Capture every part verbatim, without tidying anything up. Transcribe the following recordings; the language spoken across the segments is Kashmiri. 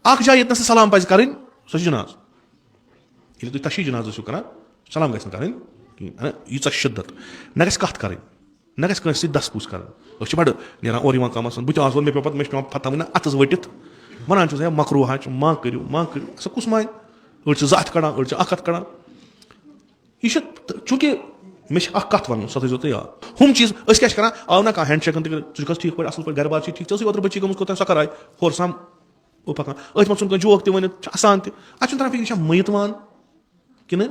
اکھ جاے ییٚتنَس نہٕ سلام پَزِ کَرٕنۍ، سۄ چھِ جناز۔ ییٚلہِ تُہۍ تشیٖع جنازٕ ٲسِو کَران، سلام گژھِ نہٕ کَرٕنۍ کِہیٖنۍ۔ اَنا، ییٖژاہ شِدت۔ نہ گژھِ کَتھ کَرٕنۍ، نہ گژھِ کٲنٛسہِ سۭتۍ دَس پوٗژھ کَرٕنۍ۔ أسۍ چھِ بَڑٕ نیران اورٕ یِوان کامَس منٛز۔ بہٕ تہِ آسہٕ وۄنۍ، مےٚ پیوٚو پَتہٕ، مےٚ چھِ پٮ۪وان پَتہٕ تھاوٕنۍ نہ اَتھَس ؤٹِتھ۔ وَنان چھُس، "ہے مکروٗہ حظ چھُ، ما کٔرِو، ما کٔرِو۔" سا کُس مانہِ؟ أڑۍ چھِ زٕ اَتھٕ کَڑان، أڑۍ چھِ اَکھ اَتھٕ کَڑان۔ یہِ چھِ، چوٗنٛکہِ مےٚ چھِ اَکھ کَتھ وَنُن، سۄ تھٲیزیو تُہۍ یاد۔ ہُم چیٖز، أسۍ کیٛاہ چھِ کَران؟ آو نہ کانٛہہ ہینٛڈ شیکَن تہِ کٔرِتھ، "ژٕ چھُکھ حظ ٹھیٖک پٲٹھۍ، اَصٕل پٲٹھۍ، گَرِ بار چھِ ٹھیٖک؟ ژےٚ ٲسٕے اوترٕ بٔچی گٔمٕژ، کوٚت تام سۄ کَرایہِ؟" ہورٕ سَم-، ہُہ پَکان۔ أتھۍ منٛز ژھُن کٲنٛسہِ جوک تہِ ؤنِتھ، چھُ اَسان تہِ۔ اَتھ چھُنہٕ تَران فِکرِ، یہِ چھا مٔیِت وان کِنہٕ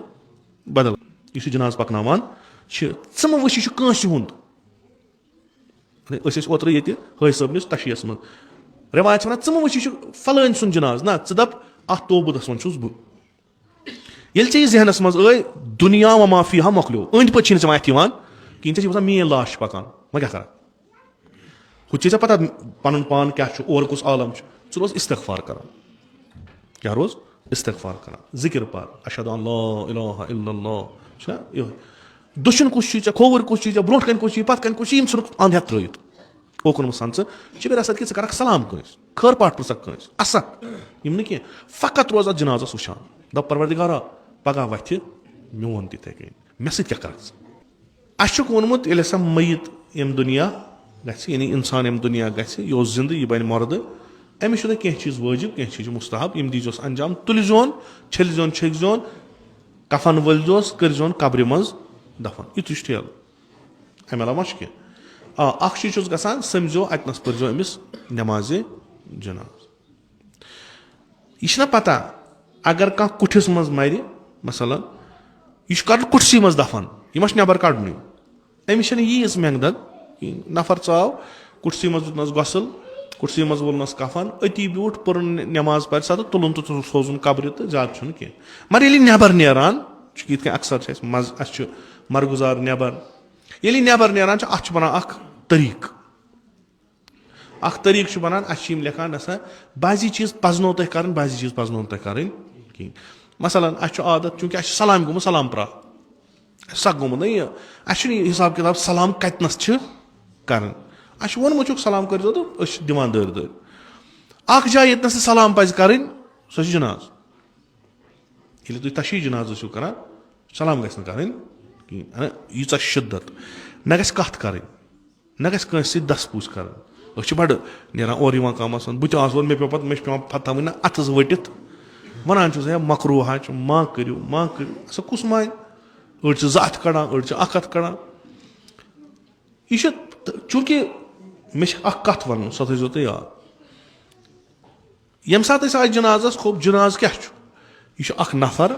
بدل؟ یُس یہِ جنازٕ پَکناوان چھِ، ژٕ مہٕ وٕچھ یہِ چھُ کٲنٛسہِ ہُنٛد۔ أسۍ ٲسۍ اوترٕ ییٚتہِ حٲج صٲبنِس تشیٖعَس منٛز۔ رٮ۪وایت چھِ وَنان، "ژٕ مہٕ وٕچھ یہِ چھُ فلٲنۍ سُنٛد جنازٕ، نہ، ژٕ دَپ اَتھ توبوٗدَس منٛز چھُس بہٕ۔" ییٚلہِ ژےٚ یہِ ذہنَس منٛز ٲے، دُنیا و ما فیہا مۄکلیو، أنٛدۍ پٔتۍ چھِنہٕ ژےٚ وۄنۍ اَتھِ یِوان کِہیٖنۍ، ژےٚ چھِ باسان، "میٛٲنۍ لاش چھِ پَکان، وۄنۍ کیٛاہ کَرٕ؟" ہُتہِ چھے ژےٚ پتہ پنُن پان کیٛاہ چھُ، اورٕ کُس عالم چھُ۔ ژٕ روز استغفار کران۔ کیٛاہ روز؟ استغفار کران۔ ذکر پر، اشہد ان لا الہ الا اللہ۔ چھُنہ یِہوٚے؟ دٔچھُن کُس چھُے ژےٚ، کھووُر کُس چھُے ژےٚ، برونٛٹھ کَنہِ کُس چھُے، پتھ کَنہِ کُس چھُے، یِم ژھٕنُکھ اَنٛد ہٮ۪تھ ترٛٲیِتھ۔ اوکُن مہٕ سَن ژٕ۔ چھِ مےٚ رَژھِ کہِ ژٕ کَرَکھ سلام کٲنٛسہِ، خٲر پاٹھ پرٛژھکھ کٲنٛسہِ، اَسَکھ۔ یِم نہٕ کینٛہہ۔ فقط روز اَتھ جنازَس وٕچھان۔ دَپ، پروردگارا، پگاہ وَتھِ میون تہِ یِتھَے کٔنۍ۔ مےٚ سۭتۍ کیٛاہ کَرَکھ ژٕ؟ اَسہِ چھُکھ ووٚنمُت، ییٚلہِ ہسا میت ییٚمہِ دُنیا گژھِ، یعنی اِنسان ییٚمہِ دُنیا گژھِ، یہِ اوس زِندٕ، یہِ بَنہِ مۄردٕ، أمِس چھُنہٕ کینٛہہ چیٖز وٲجِب، کینٛہہ چیٖز چھِ مُستحب، یِم دیٖزیوس انجام، تُلۍزیون، چھٔلۍزیون، چھٔکۍزیون، کفن وٲلۍزیوس، کٔرۍزیون قبرِ منٛز دفن۔ یُتُے چھُ ٹھیلہٕ۔ اَمہِ علاوٕ ما چھُ کینٛہہ؟ آ، اَکھ چیٖز چھُس گژھان، سٔمزیو اَتِنَس، پٔرۍزیو أمِس نٮ۪مازِ جناز۔ یہِ چھِنہ پتہ، اگر کانٛہہ کُٹھِس منٛز مرِ، مثلاً، یہِ چھُ کرُن کُٹھسٕے منٛز دفن، یہِ ما چھُ نٮ۪بر کڑنُے؟ أمِس چھَنہٕ ییٖژ مٮ۪نٛگدگ کِہیٖنۍ۔ نفر ژاو، کُٹھسٕے منٛز دیُتنَس غسل، کُٹھسٕے منٛز وولنَس کفن، أتی بیوٗٹھ، پٔرٕن نٮ۪ماز پرِ سا تہٕ تُلُن تہٕ سوزُن قبرِ تہٕ زیادٕ چھُنہٕ کینٛہہ۔ مگر ییٚلہِ نٮ۪بر نیران چھُ، یِتھ کٔنۍ اکثر چھِ اَسہِ مز-، اَسہِ چھُ مرگُزار نٮ۪بر، ییٚلہِ یہِ نٮ۪بر نیران چھُ، اَتھ چھُ بنان اکھ طریٖقہٕ۔ اکھ طریٖقہٕ چھُ بنان، اَسہِ چھِ یِم لیکھان، نسا، بعضی چیٖز پزنو تۄہہِ کرٕنۍ، بعضی چیٖز پزنو نہٕ تۄہہِ کرٕنۍ کِہیٖنۍ۔ مثلاً، اَسہِ چھُ عادت، چوٗنٛکہِ اَسہِ چھُ سلام گوٚمُت، سلام پرٛاو۔ اَسہِ سَکھ گوٚمُت نہ یہِ، اَسہِ چھُنہٕ یہِ حساب کِتاب سلام کَتِنَس چھِ کرٕنۍ۔ اَسہِ چھُ ووٚنمُت چھُکھ، سلام کٔرۍزیو تہٕ أسۍ چھِ دِوان دٲرۍ دٲرۍ۔ اکھ جاے ییٚتنَس نہٕ سلام پَزِ کرٕنۍ، سۄ چھِ جناز۔ ییٚلہِ تُہۍ تشیٖع جنازٕ ٲسِو کران، سلام گژھِ نہٕ کرٕنۍ کِہیٖنۍ۔ اَنا، ییٖژاہ شِدت، نہ گژھِ کَتھ کرٕنۍ۔ نہ گژھِ کٲنٛسہِ سۭتۍ دَس پوٗژھ کَرٕنۍ۔ أسۍ چھِ بَڑٕ نیران اورٕ یِوان کامَس منٛز۔ بہٕ تہِ آسہٕ وۄنۍ، مےٚ پیوٚو پَتہٕ، مےٚ چھِ پٮ۪وان پَتہٕ تھاوٕنۍ نہ اَتھَس ؤٹِتھ۔ وَنان چھُس، "ہے مَکروٗہ حظ چھُ، ما کٔرِو، ما کٔرِو۔" اَسا کُس مانہِ؟ أڑۍ چھِ زٕ اَتھٕ کَڑان، أڑۍ چھِ اَکھ اَتھٕ کَڑان۔ یہِ چھِ، چوٗنٛکہِ مےٚ چھِ اَکھ کَتھ وَنُن، سۄ تھٲیزیو تُہۍ یاد۔ ییٚمہِ ساتہٕ أسۍ آے جنازس، خوب، جنازٕ کیٛاہ چھُ؟ یہِ چھُ اکھ نفر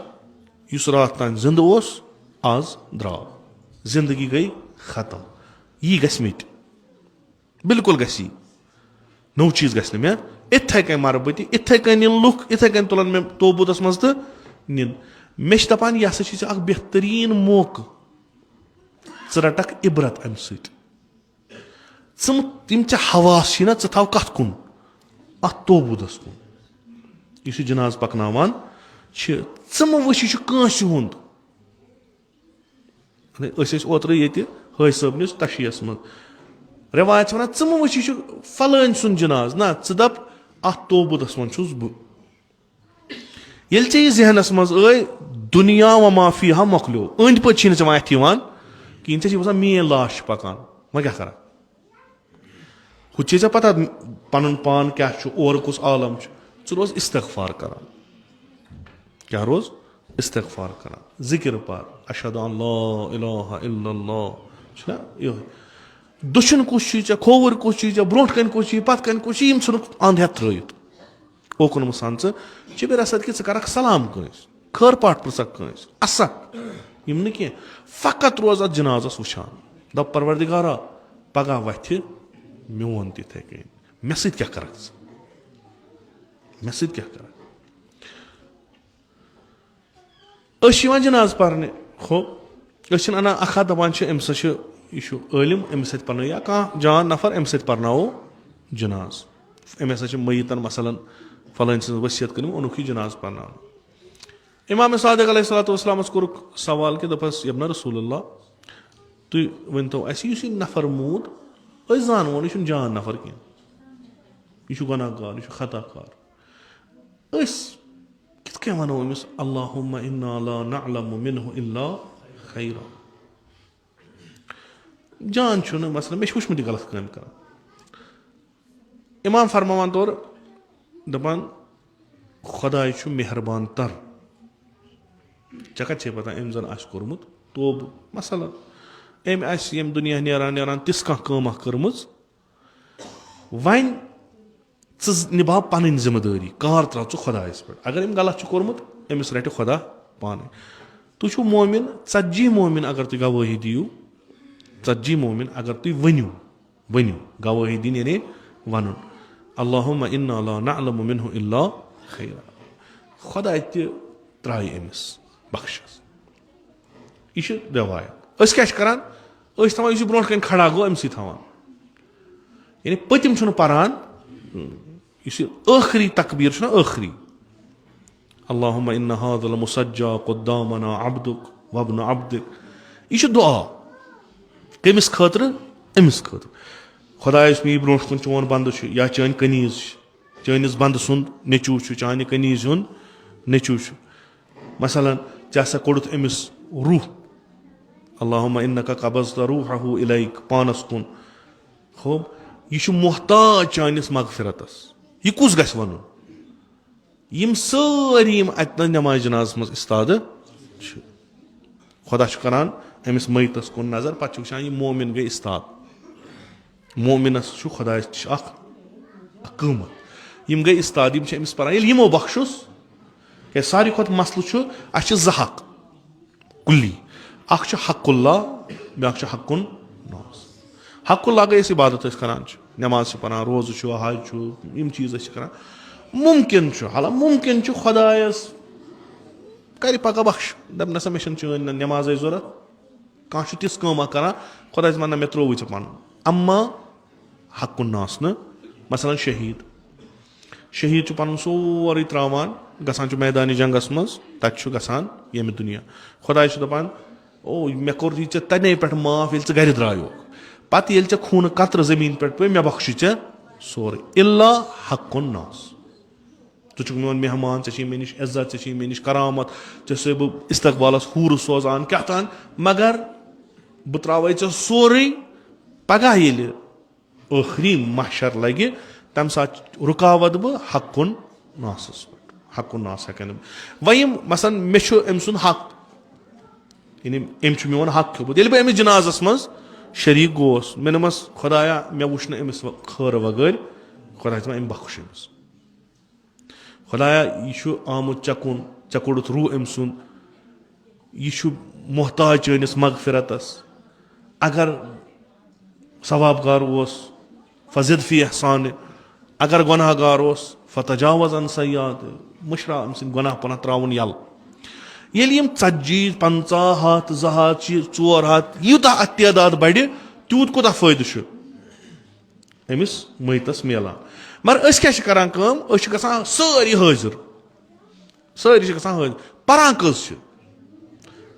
یُس راتھ تام زِندٕ اوس، از درٛاو، زندگی گٔے ختم، یی گژھِ مِٹہِ، بالکل گژھِ یی، نوٚو چیٖز گژھِ نہٕ مےٚ۔ اِتھَے کٔنۍ مرٕ بہٕ تہِ، اِتھَے کٔنۍ نِن لُکھ، اِتھَے کٔنۍ تُلن مےٚ توبوٗدس منٛز تہٕ نِن۔ مےٚ چھِ دپان، یہِ ہسا چھِ ژےٚ اکھ بہتریٖن موقعہٕ، ژٕ رٹکھ عبرت امہِ سۭتۍ۔ ژٕ مہٕ، یِم ژےٚ حواس چھی نا، ژٕ تھاو کتھ کُن؟ اتھ توبوٗدس کُن۔ یُس یہِ جناز پکناوان چھِ، ژٕ مہٕ وٕچھ یہِ چھُ کٲنٛسہِ ہُنٛد۔ أسۍ ٲسۍ اوترٕ ییٚتہِ حٲج صٲبنِس تشیٖعس منٛز۔ رٮ۪وایت چھِ ونان، ژٕ مہٕ وٕچھ یہِ چھُ فلٲنۍ سُنٛد جناز، نہ، ژٕ دپ، اتھ توبوٗدس منٛز چھُس بہٕ۔ ییٚلہِ ژےٚ یہِ ذہنس منٛز ٲے، دُنیا و ما فیہا مۄکلیو، أنٛدۍ پٔتۍ چھِی نہٕ ژےٚ وۄنۍ اَتھِ یِوان کِہیٖنۍ، ژےٚ چھِ باسان، "میٛٲنۍ لاش چھِ پکان، وۄنۍ کیٛاہ کرٕ؟" ہُتہِ چھے ژےٚ پتہ پنُن پان کیٛاہ چھُ، اورٕ کُس عالم چھُ۔ ژٕ روز استغفار کران۔ کیٛاہ روز؟ استغفار کران، ذکر پر، اشہد ان لا الہ الا اللہ، چھُنہ یِہوٚے؟ دٔچھُن کُس چھُے ژےٚ، کھووُر کُس چھُے ژےٚ، برونٛٹھ کَنہِ کُس چھُے، پتھ کَنہِ کُس چھُے، یِم ژھٕنُکھ اَنٛد ہٮ۪تھ ترٛٲیِتھ۔ اوکُن مہٕ سَن ژٕ، چھِ بیٚیہِ رَژھِ کہِ ژٕ کَرَکھ سلام کٲنٛسہِ، خٲر پاٹھ پرٛژھکھ کٲنٛسہِ، اَسَکھ۔ یِم نہٕ کینٛہہ، فقط روز اَتھ جنازَس وٕچھان۔ دَپ، پروردگارا، پگاہ وَتھِ میون تہِ یِتھَے کٔنۍ، مےٚ سۭتۍ کیٛاہ کَرَکھ ژٕ؟ مےٚ سۭتۍ کیٛاہ کَرَکھ؟ أسۍ چھِ یِوان جنازٕ پرنہِ، ہُہ، أسۍ چھِنہٕ اَنان اَکھ ہَتھ، دَپان چھِ، أمِس ہا چھُ، یہِ چھُ عٲلِم، أمِس سۭتۍ پَرنٲیِو، یا کانٛہہ جان نفر، أمِس سۭتۍ پَرناوو جنازٕ۔ أمۍ ہسا چھِ میتَن، مثلاً، فلٲنۍ سٕنٛز وصیت کٔرمٕژ، اوٚنُکھ یہِ جنازٕ پَرناونہٕ۔ امام صادق علیہ الصلوۃ والسلامَس کوٚرُکھ سوال کہِ دَپَس، "یابنہ رسول اللہ، تُہۍ ؤنۍتو اَسہِ، یُس یہِ نفر موٗد، أسۍ زانوون، یہِ چھُنہٕ جان نفر کینٛہہ، یہِ چھُ گۄناہ گار، یہِ چھُ خطا کار۔" أسۍ کِتھ کٔنۍ وَنو أمِس اللہم انا لا نعلم منہ الا خیرا؟ جان چھُنہٕ، مثلاً، مےٚ چھُ وٕچھمُت یہِ غلط کٲم کران۔ امام فرماوان تورٕ، دپان، خۄداے چھُ مہربان تر، ژےٚ کتہِ چھے پتہ أمۍ زن آسہِ کوٚرمُت توبہٕ؟ مثلاً، أمۍ آسہِ ییٚمہِ دُنیا نیران نیران تِژھ کانٛہہ کٲم اکھ کٔرمٕژ، وۄنۍ ژٕ نِبھاو پنٕنۍ ذمہٕ دٲری، کار تراو ژٕ خۄدایس پٮ۪ٹھ۔ اگر أمۍ غلط چھُ کوٚرمُت، أمِس رٹہِ خۄدا پانے۔ تُہۍ چھِو مومن، ژتجی مومن اگر تُہۍ گوٲہی دِیِو، ژتجی مومن اگر تُہۍ ؤنِو، ؤنِو، گوٲہی دِنۍ یعنی ونُن، اللہم انا لا نعلم منہ الا خیرا، خۄداے تہِ ترایہِ أمِس بخشس۔ یہِ چھِ رٮ۪وایت۔ أسۍ کیٛاہ چھِ کران؟ أسۍ چھِ تھاوان، یُس یہِ برونٛٹھ کَنہِ کھڑا گوٚو، أمسٕے تھاوان۔ یعنی پٔتِم چھُنہٕ پران۔ یُس یہِ ٲخری تکبیٖر چھُنہ، ٲخری، اللہم ان هذا المسجى قدامنا عبدك وابن عبدك، یہِ چھُ دعا۔ کٔمِس خٲطرٕ؟ أمِس خٲطرٕ۔ خۄداے، یُس مےٚ یہِ برونٛٹھ کُن چون بندٕ چھُ یا چٲنۍ کنیز چھِ، چٲنِس بندٕ سُنٛد نیٚچوٗ چھُ، چانہِ کنیز ہُنٛد نیٚچوٗ چھُ۔ مثلاً، ژےٚ ہسا کوٚڑُتھ أمِس روح، اللہم انک قبضت روحہ الیک، پانس کُن۔ خوب، یہِ چھُ محتاج چٲنِس مغفرتس۔ یہِ کُس گژھِ ونُن؟ یِم سٲری یِم اتہِ نس نماز جنازس منٛز استادٕ چھِ، خۄدا چھُ کران أمِس میتس کُن نظر، پتہٕ چھُ وٕچھان، یہِ مومن گٔے استاد۔ مومنس چھُ خۄدایس نِش اکھ، اکھ قۭمتھ۔ یِم گٔے استاد، یِم چھِ أمِس پران۔ ییٚلہِ یِمو بخشُس، کیازِ ساروی کھۄتہٕ مسلہٕ چھُ، اسہِ چھِ زٕ حق کُلی۔ اکھ چھُ حق اللہ، بیاکھ چھُ حق الناس۔ حق اللہ گٔے أسۍ عبادت أسۍ کران چھِ، نماز چھِ پران، روزٕ چھُ، حج چھُ، یِم چیٖز أسۍ چھِ کران۔ ممکن چھُ، حالانکہ ممکن چھُ خۄدایس کرِ پگاہ بخش، دپہِ، نسا مےٚ چھَنہٕ چٲنۍ نہ نمازے ضوٚرتھ۔ کانٛہہ چھُ تِژھ کٲم اکھ کران، خۄداے چھُ ونان، مےٚ ترٛووُے ژےٚ پنُن۔ اما حق الناس نہٕ، مثلاً شہیٖد۔ شہیٖد چھُ پنُن سورُے ترٛاوان، گژھان چھُ میدانِ جنگس منٛز، تتہِ چھُ گژھان ییٚمہِ دُنیا۔ خۄداے چھُ دپان، او، مےٚ کوٚر یہِ ژےٚ تنے پٮ۪ٹھ معاف، ییٚلہِ ژٕ گرِ درٛایوکھ۔ پتہٕ ییٚلہِ ژےٚ خوٗنہٕ قطرٕ زٔمیٖن پٮ۪ٹھ پیوٚو، مےٚ بخشہِ ژےٚ سورُے، الا حق الناس۔ ژٕ چھُکھ میون مہمان، ژےٚ چھے مےٚ نِش عزت، ژےٚ چھے مےٚ نِش کرامت، ژےٚ چھُسے بہٕ استقبالس حوٗرٕ سوزان، کیٛاہ تام، مگر بہٕ ترٛاوَے ژےٚ سورُے۔ پگاہ ییٚلہِ ٲخری محشر لگہِ، تمہِ ساتہٕ رُکاوتھ بہٕ حق الناسس پٮ۪ٹھ، حق الناس ہٮ۪کن نہٕ۔ وۄنۍ یِم مثلاً مےٚ چھُ أمۍ سُنٛد حق، یعنی أمۍ چھُ میون حق کھیوٚمُت، ییٚلہِ بہٕ أمِس جنازس منٛز شریٖک گوس، مےٚ دوٚپمس، خۄدایا، مےٚ وٕچھ نہٕ أمِس خٲرٕ وغٲرۍ، خۄداے دَپان، أمۍ بخش أمِس۔ خۄدایا، یہِ چھُ آمُت ژےٚ کُن، ژےٚ کوٚڑُتھ روح أمۍ سُنٛد، یہِ چھُ محتاج چٲنِس مغفرتس۔ اگر ثواب گار اوس، فزد فی احسانہِ، اگر گۄناہ گار اوس، فتجاوز عن سیئات، مٔشراو أمۍ سٕنٛدۍ گۄناہ پناہ، ترٛاوُن یَلہٕ۔ ییٚلہِ یِم ژتجی، پنٛژاہ، ہتھ، زٕ ہتھ، شیٖتھ، ژور ہتھ، یوٗتاہ اتھ تعداد بڑِ، تیوٗت کوٗتاہ فٲیدٕ چھُ أمِس میتس میلان۔ مگر أسۍ کیٛاہ چھِ کران کٲم؟ أسۍ چھِ گژھان سٲری حٲضِر، سٲری چھِ گژھان حٲضِر۔ پران کٔژ چھِ؟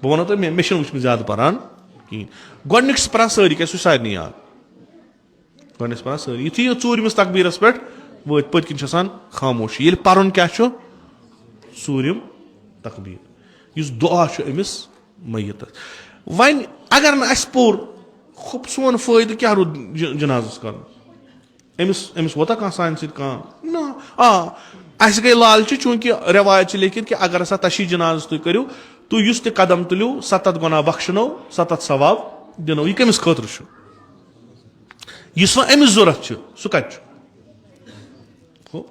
بہٕ وَنو تۄہہِ، مےٚ، مےٚ چھِنہٕ وٕچھمٕتۍ زیادٕ پران کِہیٖنۍ۔ گۄڈٕنیُک چھِ پران سٲری، کیٛازِ سُہ چھُ سارنٕے یاد۔ گۄڈٕنیُک چھِ پران سٲری۔ یُتھُے یہِ ژوٗرمِس تکبیٖرس پٮ۪ٹھ وٲتۍ، پٔتۍ کِنۍ چھِ آسان خاموشی۔ ییٚلہِ پرُن کیٛاہ چھُ؟ ژوٗرِم تکبیٖر، یُس دُعا چھُ أمِس میتس۔ وۄنۍ اگر نہٕ اَسہِ پوٚر، خب سون فٲیدٕ کیٛاہ روٗد ج-، جنازس کرُن؟ أمِس، أمِس ووتا کانٛہہ سانہِ سۭتۍ کانٛہہ؟ نہ۔ آ، اَسہِ گٔے لالچہِ، چوٗنٛکہِ رٮ۪وایت چھِ لیکھِتھ کہِ اگر ہسا تشیٖع جنازس تُہۍ کٔرِو، تُہۍ یُس تہِ قدم تُلِو، ستتھ گۄناہ بخشنو، ستتھ ثواب دِنو۔ یہِ کٔمِس خٲطرٕ چھُ؟ یُس وۄنۍ أمِس ضوٚرتھ چھُ، سُہ کتہِ چھُ؟ ہو،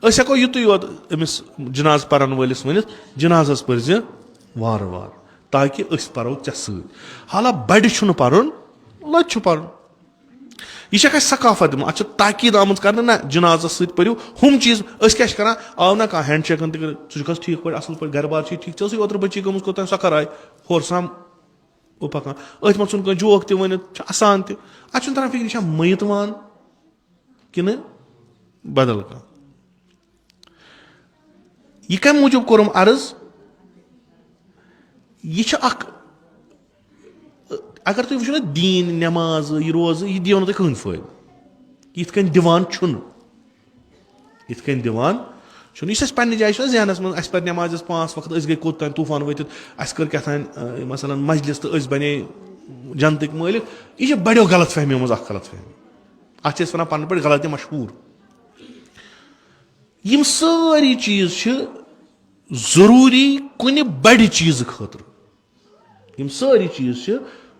أسۍ ہٮ۪کو یُتُے یوت أمِس جنازٕ پرن وٲلِس ؤنِتھ، جنازس پٔرزِ وارٕ وارٕ، تاکہِ أسۍ پرو ژےٚ سۭتۍ۔ حالا بڑِ چھُنہٕ پرُن، لۄتہِ چھُ پرُن۔ یہِ چھےٚ اَسہِ ثقافت دِوان، اَتھ چھِ تاکید آمٕژ کرنہٕ، نہ، جنازس سۭتۍ پٔرِو۔ ہُم چیٖز، أسۍ کیٛاہ چھِ کران؟ آو نہ کانٛہہ ہینڈ شیکن تہِ کٔرِتھ، ژٕ چھُکھ حظ ٹھیٖک پٲٹھۍ، اصل پٲٹھۍ، گرٕ بار چھُے ٹھیٖک؟ ژےٚ ٲسٕے اوترٕ بچی گٔمٕژ، کوٚت تام سۄ کر آیہِ؟ ہورٕ سام، ہُہ پکان۔ أتھۍ منٛز ژھُن کٲنٛسہِ جوک تہِ ؤنِتھ، چھُ اَسان تہِ۔ اَتھ چھُنہٕ تران فِکرِ، یہِ چھا میت وان کِنہٕ بدل کانٛہہ؟ یہِ کَمہِ موٗجوٗب کوٚرُم عرض؟ یہِ چھِ اکھ، اگر تُہۍ وٕچھِو نہ، دیٖن، نٮ۪ماز، یہِ روزٕ، یہِ دِیو نہٕ تۄہہِ کٕہٕنۍ فٲیدٕ۔ یِتھ کٔنۍ دِوان چھُنہٕ، یِتھ کٔنۍ دِوان چھُنہٕ، یُس اَسہِ پننہِ جایہِ چھُنہ ذہنس منٛز، اَسہِ پَرِ نٮ۪مازِ ہٕنٛز پانٛژھ وقت، أسۍ گٔے کوٚت تام طوٗفان وٲتِتھ، اَسہِ کٔر کیٛاہ تام، اَ، مثلاً مجلس تہٕ أسۍ بنے جنتٕکۍ مٲلِک۔ یہِ چھِ بڑیو غلط فہمیو منٛز اکھ غلط فہمی۔ اَتھ چھِ أسۍ وَنان پنٕنۍ پٲٹھۍ غلط مشہوٗر۔ یِم سٲری چیٖز چھِ ضروٗری کُنہِ بڑِ چیٖزٕ خٲطرٕ۔ یِم سٲری چیٖز چھِ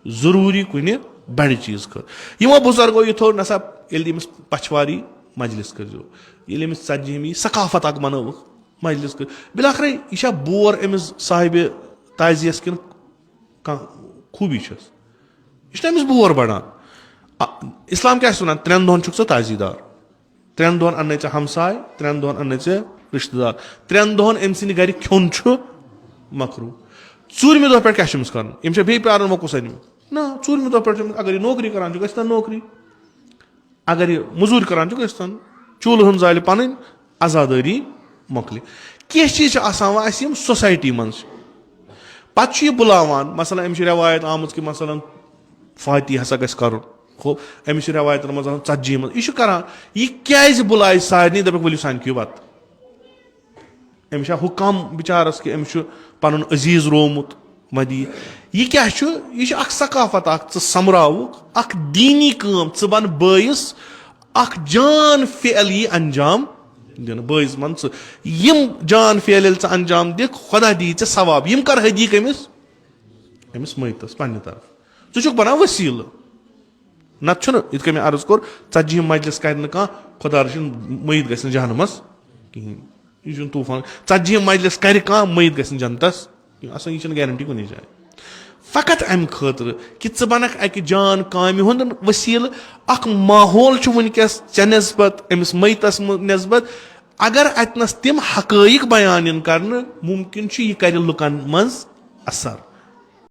ضروٗری کُنہِ بڑِ چیٖز خٲطرٕ۔ یِمو بُزرگو یہِ تھوٚو، نسا، ییٚلہِ أمِس پچھواری مجلس کٔرۍزیو، ییٚلہِ أمِس ژتجِہمہِ ثقافت اکھ بنٲوٕکھ، مجلس کٔر، بالآخرے یہِ چھا بور أمِس صاحبِ تعزیس کِنہٕ کانٛہہ خوٗبی چھس؟ یہِ چھُنہٕ أمِس بور بڑان۔ آ، اسلام کیٛاہ چھُ ونان؟ ترٛٮ۪ن دۄہن چھُکھ ژٕ تعزیدار۔ ترٛٮ۪ن دۄہن اننے ژےٚ ہمساے، ترٛٮ۪ن دۄہن اننے ژےٚ رشتہٕ دار، ترٛٮ۪ن دۄہن أمۍ سٕنٛدِ گرِ کھیوٚن چھُ مکروہ۔ ژوٗرمہِ دۄہ پٮ۪ٹھ کیٛاہ چھُ أمِس کرُن؟ أمِس چھا بیٚیہِ پیارُن وۄنۍ کُس اَنہِ؟ نہ، ژوٗرمہِ دۄہ پٮ۪ٹھ چھُ أمِس، اگر یہِ نوکری کران چھُ، گژھِ تن نوکری۔ اگر یہِ مٔزوٗرۍ کران چھُ، گژھِ تن۔ چوٗلہٕ ہٕن زالہِ پنٕنۍ، عزادٲری مۄکلہِ۔ کینٛہہ چیٖز چھِ آسان وۄنۍ اَسہِ یِم society منٛز چھِ۔ پتہٕ چھُ یہِ بُلاوان، مثلاً أمِس چھِ رٮ۪وایت آمٕژ کہِ مثلاً فاتح ہسا گژھِ کرُن۔ خوب، أمِس چھِ رٮ۪وایتن منٛز آسان ژتجی منٛز۔ یہِ چھُ کران، یہِ کیٛازِ بُلایہِ سارنٕے، دَپٮ۪کھ ؤلِو سانہِ کھیٚیِو بتہٕ؟ أمِس چھا ہُہ کم بِچارس کہِ أمِس چھُ پنُن عزیٖز روومُت مدیٖح؟ یہِ کیٛاہ چھُ؟ یہِ چھُ اکھ ثقافت اکھ، ژٕ سۄمبراوُکھ اکھ دیٖنی کٲم، ژٕ بن بٲیِس اکھ جان فعل یی انجام دِنہٕ۔ بٲیِس من ژٕ، یِم جان فعل ییٚلہِ ژٕ انجام دِکھ، خۄدا دِیہِ ژےٚ ثواب۔ یِم کر ہدی کٔمِس؟ أمِس مٔیتس پننہِ طرفہٕ۔ ژٕ چھُکھ بنان وسیٖلہٕ۔ نتہٕ چھُنہٕ، یِتھ کٔنۍ مےٚ عرض کوٚر، ژتجی مجلس کرِ نہٕ کانٛہہ، خۄدا رٔچھِنۍ، مٔیت گژھِ نہٕ جہنمس کِہیٖنۍ۔ یہِ چھُنہٕ طوٗفان۔ ژتجی مجلس کرِ کانٛہہ، مٔیت گژھِ نہٕ جنتس کِہیٖنۍ۔ اصل، یہِ چھَنہٕ guarantee کُنی جایہِ۔ فقط امہِ خٲطرٕ کہِ ژٕ بنکھ اکہِ جان کامہِ ہُنٛد وسیٖلہٕ۔ اکھ ماحول چھُ وٕنکیٚس ژےٚ نسبت، أمِس مٔیتس مُ-، نسبت۔ اگر اتنس تِم حقٲیق بیان یِن کرنہٕ، ممکن چھُ یہِ کرِ لُکن منٛز اثر۔